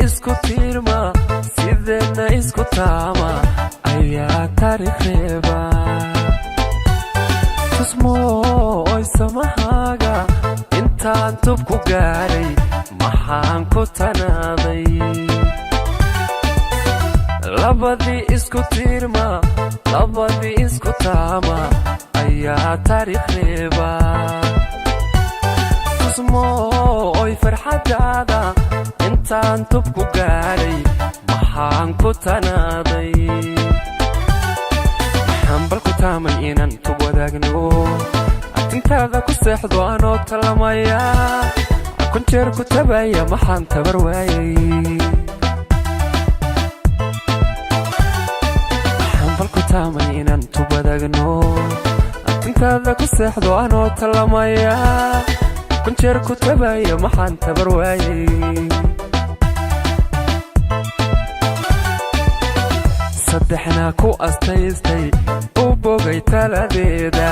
Isku tiirma, sideenna isku taama ayaa taariikhreeba. Tusmooy samahaaga, intaan tub ku gaadhay maxaan ku tanaaday? Labadii isku tiirma, labadii isku taama ayaa taariikhreeba. Tusmooy farxadaada, intaan tub ku gaadhay maxaan ku tanaaday? Maxaan bal ku taamay inaan tub wadaagno, atintaada ku seexdo anoo talamaya, kun jeer ku tabaya, maxaan tabar waayay? Maxaan bal ku taamay inaan tub wadaagno, atintaada ku seexdo anoo talamaya, kun jeer ku tabaya, maxaan tabar waayay? Saddexna ku astaystay, u bogay taladeeda,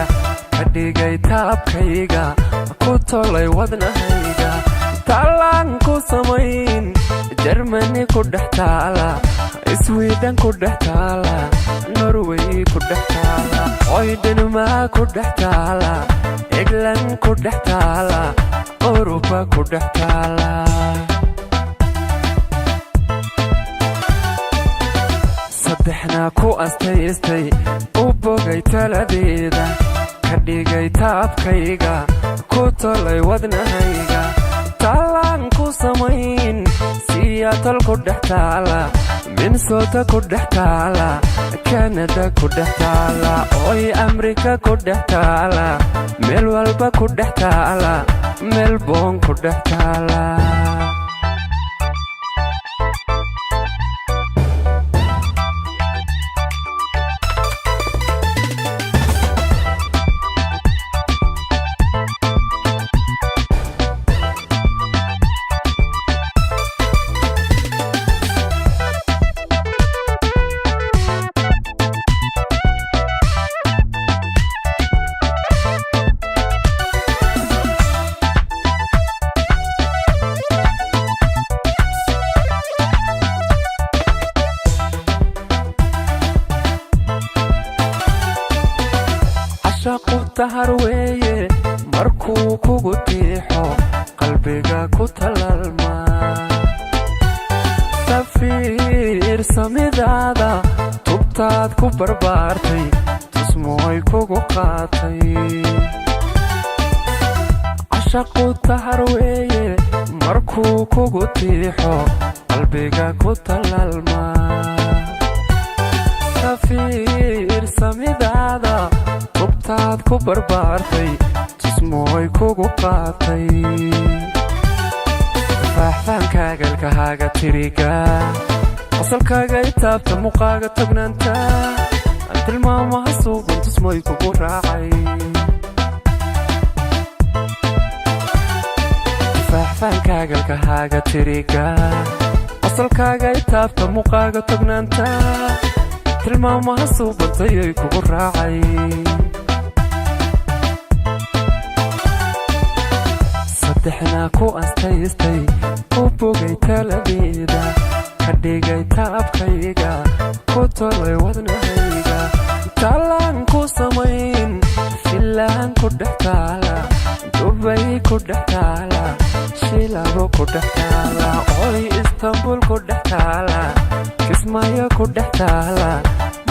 ka dhigay taabkayga, ku tolay wadnahayga, taalaan ku samayn Jermani ku dhex taala, Swiden ku dhex taala, Norway ku dhex taala, oydhanmaa ku dhex taala, Eglan ku dhex taala, Uruba ku dhex taala. Saddexna ku astaystay, u bogay taladeeda, ka dhigay taabkayga, ku tolay wadnahayga, taalaan ku samayn Siyaatal ku dhex taala, Minnesota ku dhex taala, Kanada ku dhex taala, oy Amrika ku dhex taala, meel walba ku dhex taala, Melbourne ku dhex taala. Cashaqu tahar weeye markuu kugu tiixo, qalbiga ku talaalma. Tafiirsamidaada tubtaad ku barbaartay, tusmooy kugu qaatay. Cashaqu tahar weeye markuu kugu tiixo, qalbiga ku talaalma. Tafiirsamidaada tubtaad ku barbaartay, tusmooy kugu qaatay. Faaxfaankaagalkahaaga tiriga, qosolkaaga itaabta, muuqaaga tognaanta, tilmaamaha suuban tusmooy kugu raacay. Faaxfaankaagalkahaaga tiriga, qosolkaaga itaabta, muuqaaga tognaanta, tilmaamaha suubantayay kugu raacay. Saddexna ku astaystay, u bogay taladeeda, ka dhigay taabkayga, ku tolay wadnahayga, taalaan ku samayn Filaan ku dhex taala, Dubay ku dhex taala, Shilabo ku dhex taala, oy Istanbul ku dhex taala, Kismaayo ku dhex taala,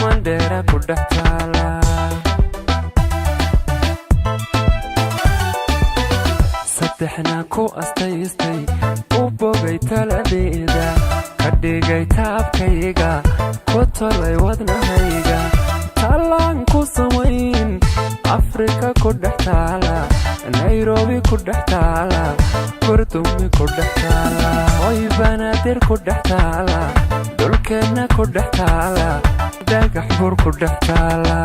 Mandheera ku dhex taala. Saddexna ku astaystay, u bogay taladeeda, ka dhigay taabkayga, ku tolay wadnahayga, taalaan ku samayn Afrika ku dhex taala, Nairobi ku dhex taala, Gurdumi ku dhex taala, hoy Banaadir ku dhex taala, dhulkeenna ku dhex taala, Dhagax Bur ku dhex taala.